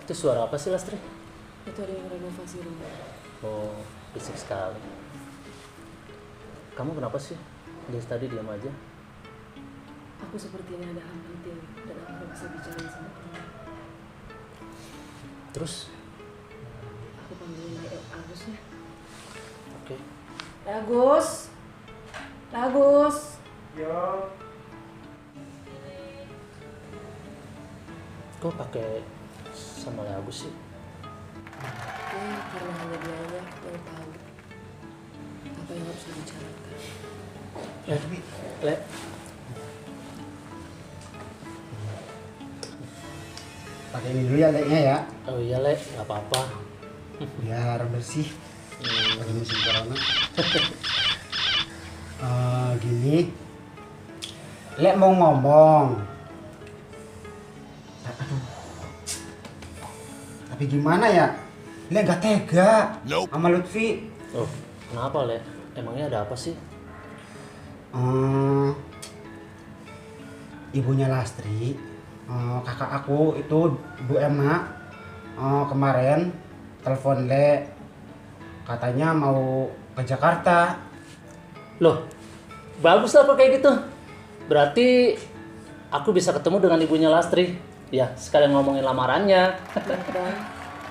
Itu suara apa sih, Lastri? Itu ada yang renovasi rumah. Oh, bisik sekali. Kamu kenapa sih? Dari tadi diam aja. Aku sepertinya ada hal penting dan aku gak bisa bicara sama kamu. Terus? Aku panggilin Agus ya. Oke. Agus. Agus. Yo. Kok pakai sama Agus sih? Karena hanya dia yang tahu apa yang harus dibicarakan. Le. Pakai ini dulu ya leknya ya. Oh iya, Le. Gak apa-apa. Biar bersih. Lagi musim corona. Gini. Lek mau ngomong. Aduh. Tapi gimana ya? Lek gak tega sama Lutfi. Oh, kenapa, Le? Emangnya ada apa sih? Ibunya Lastri, kakak aku itu Bu Emma, kemarin telepon Le, katanya mau ke Jakarta. Loh, bagus lah kalau kayak gitu. Berarti aku bisa ketemu dengan ibunya Lastri. Ya, sekalian ngomongin lamarannya. Bang,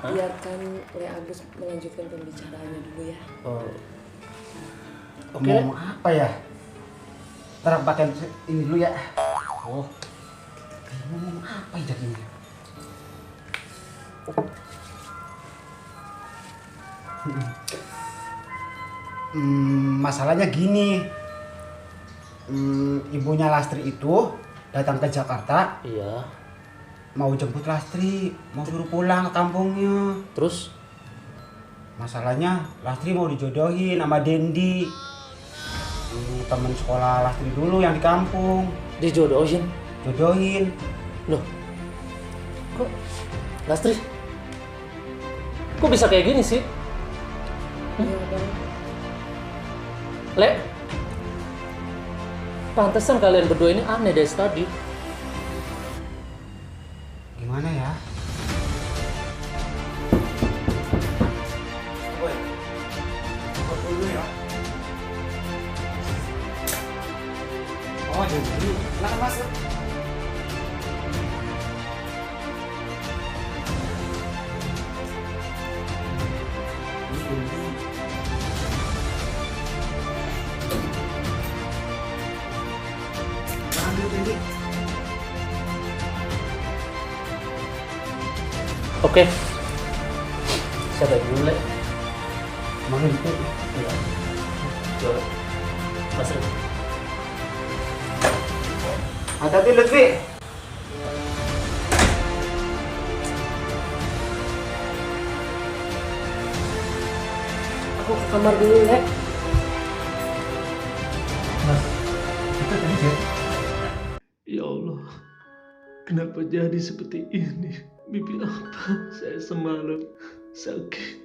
biarkan Agus melanjutkan pembicaraannya dulu ya. Oh. Oke. Ngomong apa ya? Ntar aku pakai ini dulu ya. Oh, Ngomong apa ya jadinya? Masalahnya gini. Ibunya Lastri itu datang ke Jakarta, iya. mau jemput Lastri, mau suruh pulang ke kampungnya. Terus? Masalahnya Lastri mau dijodohin sama Dendi, temen sekolah Lastri dulu yang di kampung. Dijodohin? Jodohin. Loh, kok Lastri? Kok bisa kayak gini sih? Iya bang. Le, pantesan kalian berdua ini aneh dari tadi. Gimana ya? Oh, jadi silakan masuk. Oke. Saya balik dulu, Le. Mau itu. Iya. Coba. Mas Le. Hati-hati Lutfi. Aku ke kamar dulu ya. Mas, itu tadi sih. Ya Allah, kenapa jadi seperti ini? Mimpi apa saya semalam? Sakit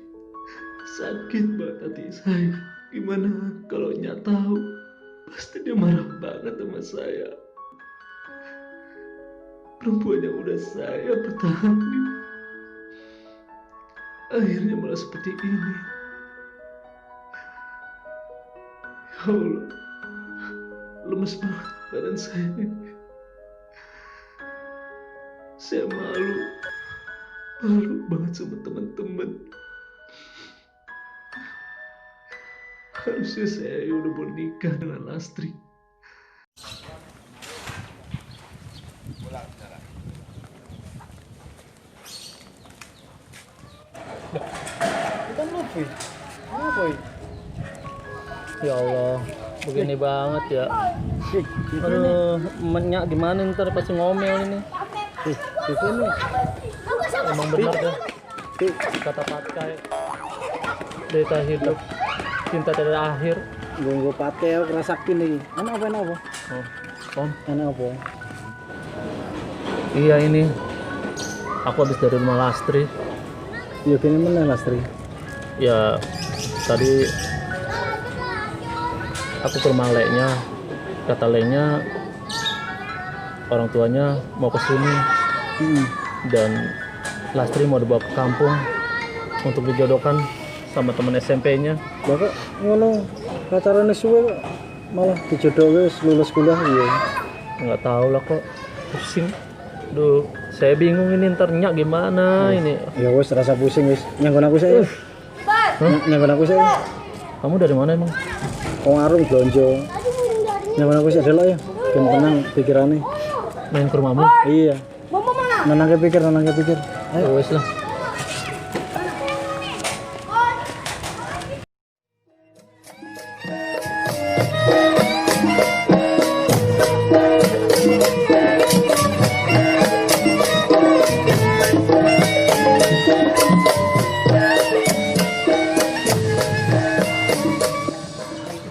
banget hati saya. Gimana kalau Nyak tahu? Pasti dia marah banget sama saya. Perempuan yang udah saya pertahanin, akhirnya malah seperti ini. Ya Allah, lemes banget badan saya ini. Saya malu banget sama teman-teman. Harusnya saya udah mau nikah dengan Lastri. Bukan Lutfi. Kenapa ini? Ya Allah, begini banget ya. Aduh, menyak gimana ntar pasti ngomel ini. Di sini. Emang benar dah. Kata Patkai. Deta hidup, cinta tiada akhir. Gunggu pateo kerasakin nih. Anak apa? Oh, Om. Anak apa? Iya ini. Aku habis dari rumah Lastri. Ya kini mana Lastri? Ya tadi aku ke rumah Leknya. Kata Leknya orang tuanya mau ke sini dan Lastri mau dibawa ke kampung untuk dijodohkan sama teman SMP-nya. Bapak ngono pacarane suwe kok malah dijodohke lulus kuliah iya. Nggak tahu lah kok, pusing. Duh, saya bingung ini ntar nyak gimana ini. Ya wis rasa pusing wis. Nyanggon aku sih. Nyanggon aku sih. Kamu dari mana emang? Wong arung blonjo. Nyanggon aku sih delok ya. Ben tenang pikirane. Main ke rumahmu? Iya. Nenangke pikir. Ayo wes lah.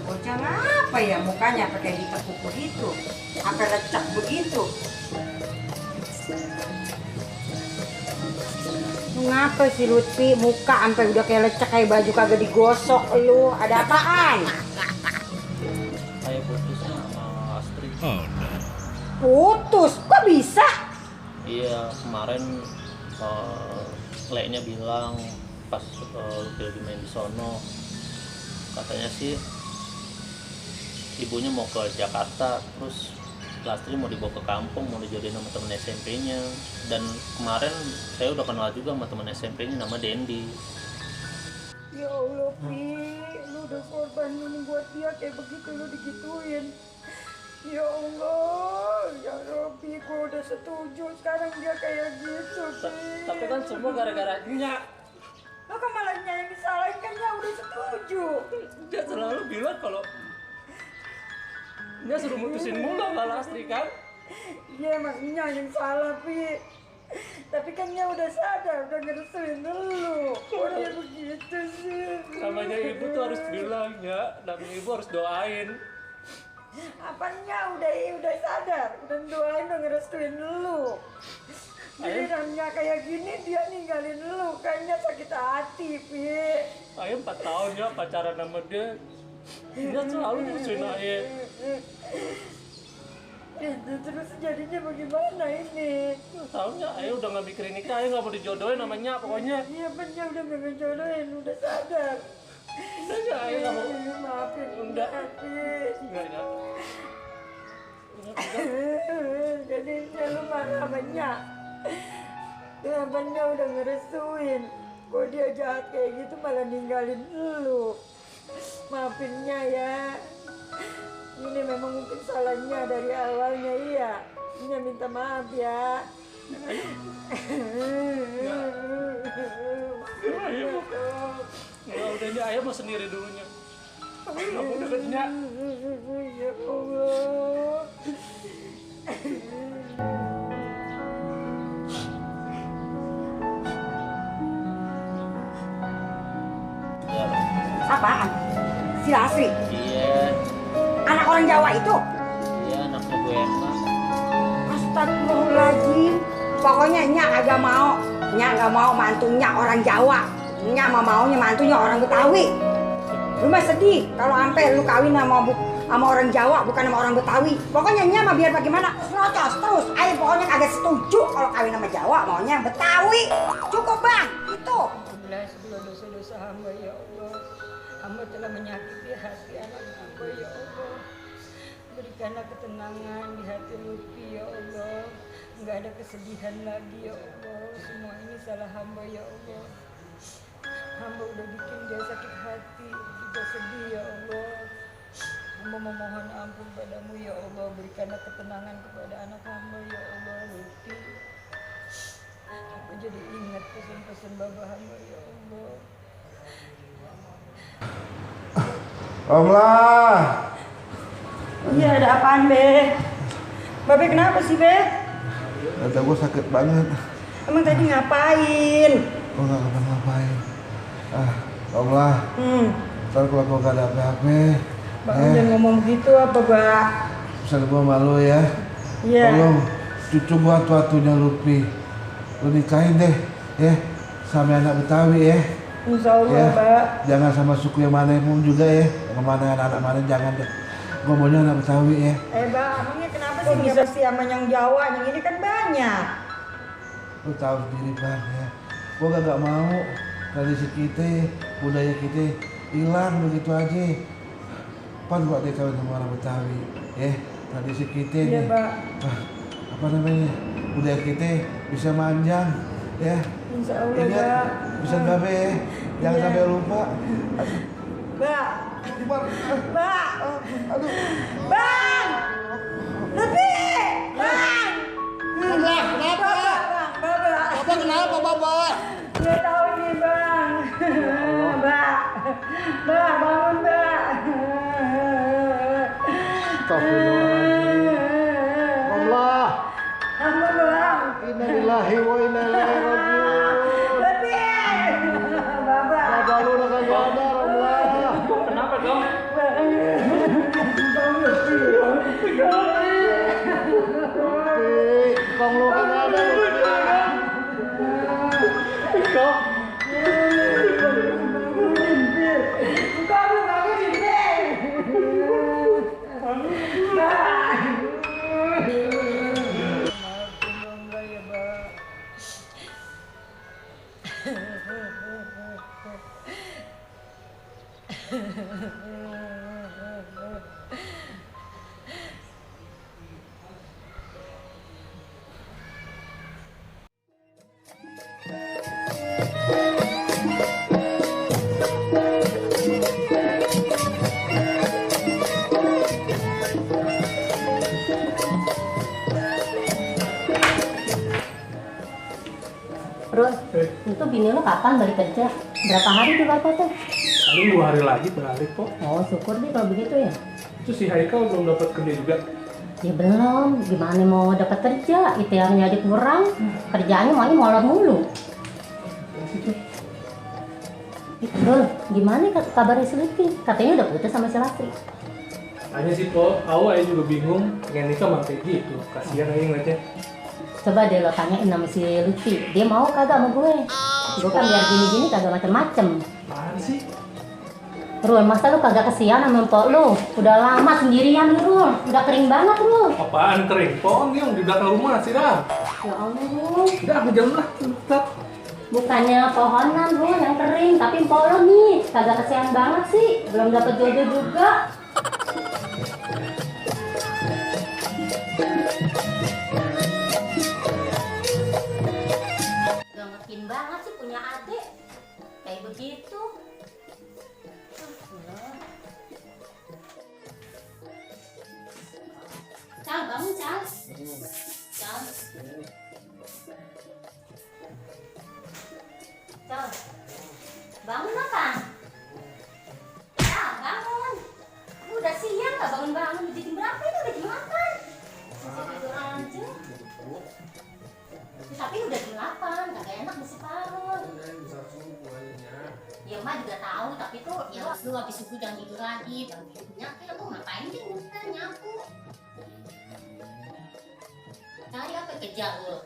Bocah ngapa ya mukanya pakai ditekuk begitu, apa lecek begitu? Lu ngapa sih Lutfi muka sampai udah kayak lecek kayak baju kagak digosok lu? Ada apaan? Saya putusnya sama Astri. Putus? Kok bisa? Iya, kemarin Leknya bilang pas Lutfi lagi main di sono, katanya sih ibunya mau ke Jakarta, terus Lastri mau dibawa ke kampung, mau dijadiin sama temen SMP-nya. Dan kemarin saya udah kenal juga sama temen SMP-nya, nama Dendi. Ya Allah, Pi, lu udah korbanin buat dia kayak begitu, lu digituin. Ya Allah, ya Rabbi, gua udah setuju sekarang dia kayak gitu, Pi. Tapi kan semua gara-gara nyak. Lo kan malah yang disalahin kan dia udah setuju. Dia selalu bilang kalau dia suruh mutusin mulu sama Lastri kan. Iya, emangnya yang salah, Pi. Tapi kan dia udah sadar, udah ngerestuin dulu. Kok dia begitu sih? Namanya ibu tuh harus bilang ya, namanya ibu harus doain. Apanya udah sadar, udah doain, udah ngerestuin dulu. Gilirannya kayak gini dia ninggalin lu, kayaknya sakit hati, Pi. Ayah 4 tahun ya pacaran sama dia. Dia selalu musuhin Ayah. Terus jadinya bagaimana ini? Tahunya Ayah udah nggak mikirin nikah, Ayah nggak mau dijodohin namanya pokoknya. Iya bener, udah gak ngejodohin, udah sadar. Udah ya Ayah nggak mau. Maafin Enggak. Pi. Enggak ya. Jadi lu marah sama Nya. Kenapa Nya udah ngerestuin? Kok dia jahat kayak gitu malah ninggalin lu? Maafin Nya ya. Ini memang mungkin salahnya dari awalnya, iya. Nya minta maaf ya. Ya udahnya Ayah mau sendiri dulunya. Ayah nggak mau deketnya. Ya Allah. Apaan? Si Lastri? Iya, Anak orang Jawa itu? iya anaknya Bu Emma. Astagfirullahaladzim. Pokoknya Nya agak mau. Nya gak mau mantunya orang Jawa. Nya maunya mantunya orang Betawi. Lu mah sedih kalau sampai lu kawin sama orang Jawa bukan sama orang Betawi. Pokoknya Nya mah biar bagaimana serocos terus. Ayo pokoknya kagak setuju kalau kawin sama Jawa, maunya Betawi. Cukup Bang, itu. Segala dosa-dosa hamba ya Allah. Hamba telah menyakiti hati anak hamba ya Allah. Berikanlah ketenangan di hati Lutfi ya Allah. Enggak ada kesedihan lagi ya Allah. Semua ini salah hamba ya Allah. Hamba udah bikin dia sakit hati, juga sedih ya Allah. Hamba memohon ampun padamu ya Allah. Berikanlah ketenangan kepada anak hamba ya Allah Lutfi. Aku jadi ingat pesan-pesan Bapak hamba ya Allah. Allah. Iya, ada apaan, Be? Babe kenapa sih, Be? Dada gue sakit banget. Emang tadi ngapain? Gue gak ngapa-ngapain. Allah. Ntar kalau gue gak ada apa-apa. Bang, jangan ngomong begitu apa, Mbak? Pesan gue malu ya. Iya. Tolong cucu gue atu-atunya Lutfi. Lu nikahin deh, ya. Sama anak Betawi ya. Insya Allah, Ya. Mbak. Jangan sama suku yang mana pun juga ya. Kemana anak-anak mana jangan deh. Gue maunya anak Betawi ya. Mbak, emangnya kenapa sih bisa sih sama yang Jawa? Yang ini kan banyak. lu tahu sendiri Bang ya. Gua gak mau tradisi kita, budaya kita hilang begitu aja. Pan buat dia kawin sama orang Betawi, ya tradisi kita Iya, nih. Pak. Apa namanya? Budaya kita bisa manjang, ya. Insya Allah, Ingat, Pak. bisa Babe ya. Jangan Iya. sampai lupa. Mbak. Bang, Mbak. aduh. Bang. Lutfi. Bang. Kenapa? Bapak kenapa, Bapak? Nggak tahu nih, Bang. Mbak. Mbak, bangun, Mbak. Astagfirullahaladzim. Allah. Ampun, Bang. Innalillahi wa inna ilaihi raji'un. Lutfi. Bapak. Bapak lu udah kagak sadar, Allah. Kenapa dong? Kong lu kagak ada lu. Rul, itu bini lu kapan balik kerja? Berapa hari di Bapak tuh? Paling 2 hari lagi balik kok. Oh, syukur deh kalau begitu ya. Itu si Haikal belum dapat kerja juga. Ya belum, gimana mau dapat kerja? ITR-nya aja kurang, kerjaannya maunya molor mulu. Rul, gimana kabarnya si Lutfi? Katanya udah putus sama si Lastri. Tanya sih Po, awalnya juga bingung pengen nikah sama kayak gitu. Kasihan aja ngeliatnya. Coba deh lo tanyain sama si Lutfi, dia mau kagak sama gue? Gue kan biar gini-gini kagak macem-macem. Apaan sih? Rul, masa lu kagak kesian sama empok lu? Udah lama sendirian lu, Rul. Udah kering banget, Rul. Apaan kering? Pohon yang di belakang rumah sih dah. Ya Allah, Rul. Udah aku jalan lah, tetap. Bukannya pohonan, Rul, yang kering. Tapi empok lu nih, kagak kesian banget sih. Belum dapet jodoh juga. Gemekin banget sih punya adik. Kayak begitu. Cal, bangun Cal. Cal. Cal. Bangun apa? Cal, bangun. Lu udah siang gak bangun-bangun? Udah jam berapa itu? Udah jam 8. Masih tidur aja. Tapi udah jam 8, kagak enak masih parut. Ya emak juga tahu, tapi tuh ya lu habis subuh jangan tidur lagi. Jangan tidur nyampe, lu ngapain sih ngumpet nyapu? Cari apa kerja lu?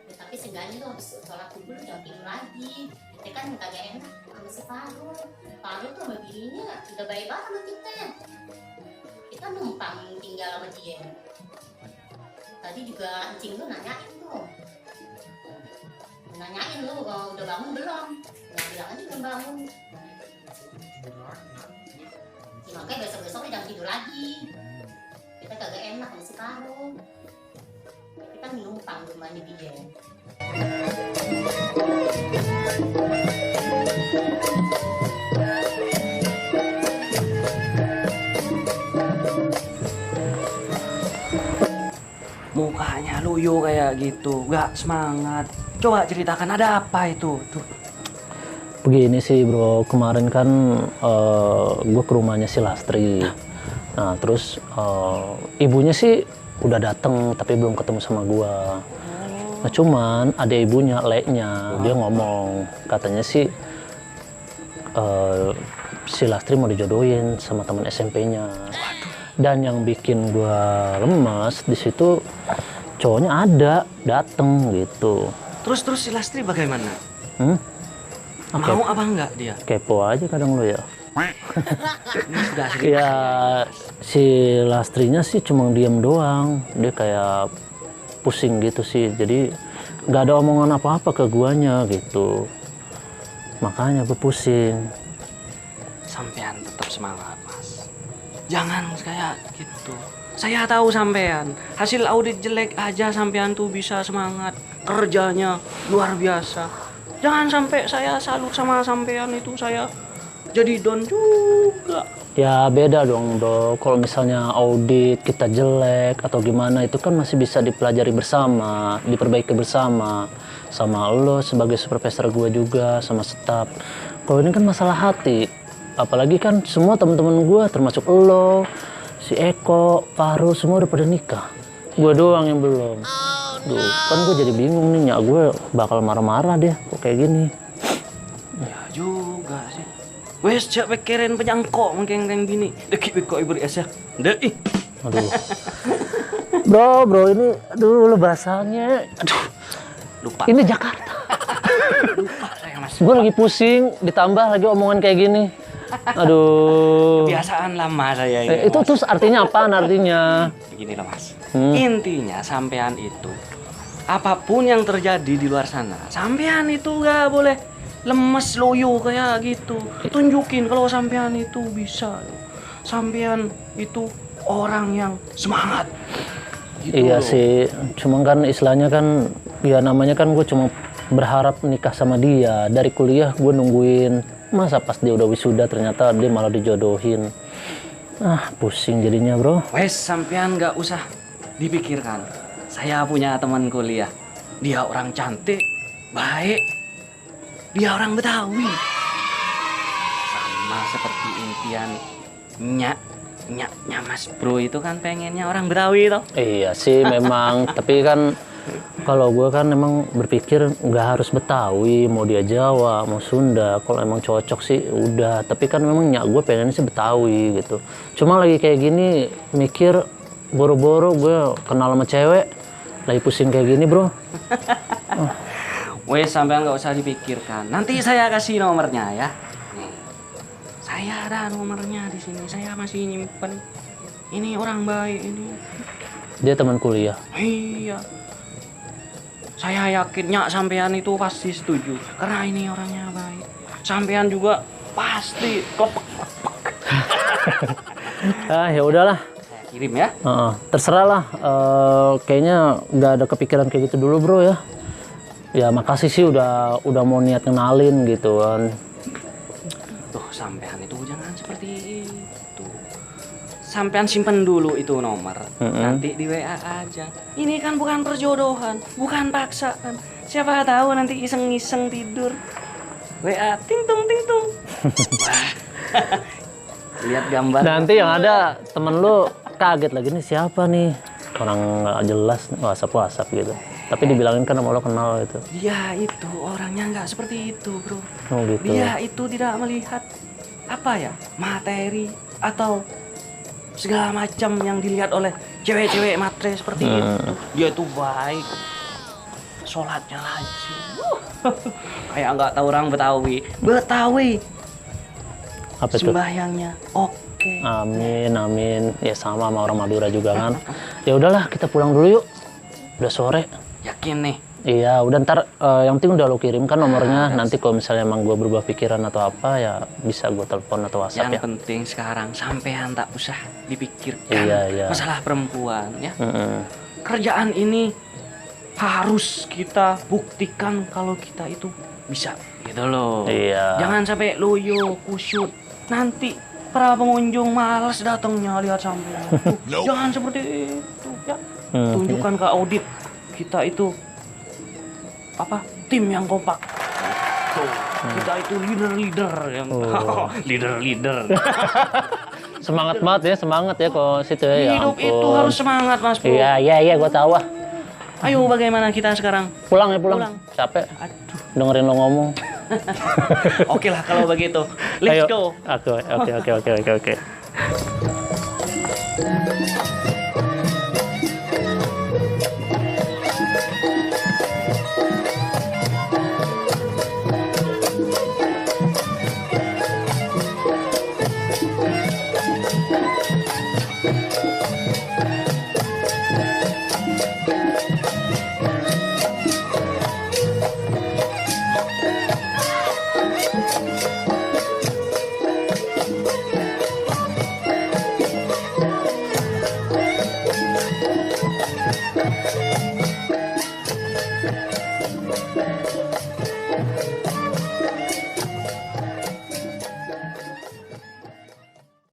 Ya, tapi seenggaknya lu habis sholat subuh lu jangan tidur lagi. Kita kan kagak enak sama si Farul. Farul tuh sama bininya udah baik banget sama kita. Kita numpang tinggal sama dia. Tadi juga encing lu nanyain tuh. Nanyain lu udah bangun belum? Nggak bilang aja belum bangun. Ya, makanya besok-besoknya jangan tidur lagi. Kita kagak enak sama si Farul. Kita numpang rumahnya dia. Mukanya luyu kayak gitu, gak semangat. Coba ceritakan ada apa itu? Tuh. Begini sih bro, kemarin kan gue ke rumahnya si Lastri. Nah terus ibunya sih udah dateng tapi belum ketemu sama gue. Nah cuman ada ibunya, Leknya, dia ngomong katanya sih si Lastri mau dijodohin sama teman SMP-nya. Dan yang bikin gue lemes di situ cowoknya ada dateng gitu. Terus si Lastri bagaimana? Okay. Mau apa enggak dia? Kepo aja kadang lo ya. Ini sudah Ya Si Lastrinya sih cuma diam doang, dia kayak pusing gitu sih, jadi nggak ada omongan apa-apa ke guanya gitu, makanya gue pusing. Sampean tetap semangat, Mas. Jangan kayak gitu. Saya tahu sampean, hasil audit jelek aja sampean tuh bisa semangat. Kerjanya luar biasa. Jangan sampai saya salut sama sampean itu saya jadi down juga. Ya beda dong bro, kalau misalnya audit kita jelek atau gimana itu kan masih bisa dipelajari bersama, diperbaiki bersama, sama lo sebagai supervisor gue juga, sama staff. Kalau ini kan masalah hati, apalagi kan semua teman-teman gue termasuk lo, si Eko, Faru semua udah pada nikah, gue doang yang belum. Duh, kan gue jadi bingung nih, nyak gue bakal marah-marah deh kok kayak gini. Ya juga sih. Wes cak pikirin penyangkok mungkin kayak gini. Deki kok ibu es ya. Dek. Aduh. Bro, ini aduh lo bahasanya. Aduh. Lupa. Ini Jakarta. Lupa saya Mas. Gue lagi pusing, ditambah lagi omongan kayak gini. Aduh. Kebiasaan lama saya ini. Itu terus artinya apaan artinya? Begini loh Mas. Intinya sampean itu apapun yang terjadi di luar sana, sampean itu gak boleh lemes loyo kayak gitu. Tunjukin kalau sampean itu bisa. Sampean itu orang yang semangat. Gitu Iya loh. sih, cuma kan istilahnya kan ya namanya kan gue cuma berharap nikah sama dia. Dari kuliah gue nungguin, masa pas dia udah wisuda ternyata dia malah dijodohin. Ah pusing jadinya bro. Wes sampean gak usah dipikirkan. Saya punya teman kuliah. Dia orang cantik, baik. Dia orang Betawi. Sama seperti impian nyaknya Mas Bro itu kan pengennya orang Betawi toh. Iya sih memang, tapi kan kalau gue kan emang berpikir nggak harus Betawi, mau dia Jawa, mau Sunda, kalau emang cocok sih udah. Tapi kan memang nyak gue pengen sih Betawi gitu. Cuma lagi kayak gini mikir boro-boro gue kenal sama cewek, lagi pusing kayak gini bro. Wes sampean nggak usah dipikirkan. Nanti saya kasih nomornya ya. Nih. Saya ada nomornya di sini. Saya masih nyimpen. Ini orang baik ini. Dia teman kuliah. Iya. Saya yakinnya sampean itu pasti setuju karena ini orangnya baik. Sampean juga pasti klepek. Ah ya udahlah. Saya kirim ya. Terserah lah. Kayaknya nggak ada kepikiran kayak gitu dulu bro ya. Ya makasih sih udah mau niat kenalin gitu kan. Tuh sampean itu jangan seperti itu. Sampean simpen dulu itu nomor. Nanti di WA aja. Ini kan bukan perjodohan, bukan paksaan. Siapa tahu nanti iseng-iseng tidur. WA ting tung ting tung. Lihat gambar. Nanti yang ada temen lu kaget lagi nih siapa nih. Orang nggak jelas WhatsApp gitu. Tapi dibilangin kan sama lo kenal gitu. Dia itu orangnya nggak seperti itu bro. Oh gitu. Dia itu tidak melihat apa ya materi atau segala macam yang dilihat oleh cewek-cewek matre seperti itu. Dia itu baik, sholatnya rajin. Kayak nggak tahu orang Betawi. Apa itu? Sembahyangnya oke. Amin. Ya sama orang Madura juga kan. Ya udahlah kita pulang dulu yuk. Udah sore. Yakin nih? Iya, udah ntar yang penting udah lo kirim kan nomornya. Nanti kalau misalnya emang gue berubah pikiran atau apa ya bisa gue telepon atau WhatsApp Yang ya. penting sekarang sampean tak usah dipikirkan Iya. masalah perempuan ya. Kerjaan ini harus kita buktikan kalau kita itu bisa gitu loh. Iya. Jangan sampai loyo kusut. Nanti para pengunjung malas datangnya lihat sampean. Jangan seperti itu ya. Tunjukkan ke audit kita itu apa tim yang kompak. Tuh, kita itu leader yang leader. Semangat banget ya, semangat ya kalau situ ya. Hidup itu harus semangat Mas Bro. Iya, gue tahu ah. Ayo bagaimana kita sekarang? Pulang. Capek. Aduh. Dengerin lo ngomong. Oke lah kalau begitu. Let's go. Oke.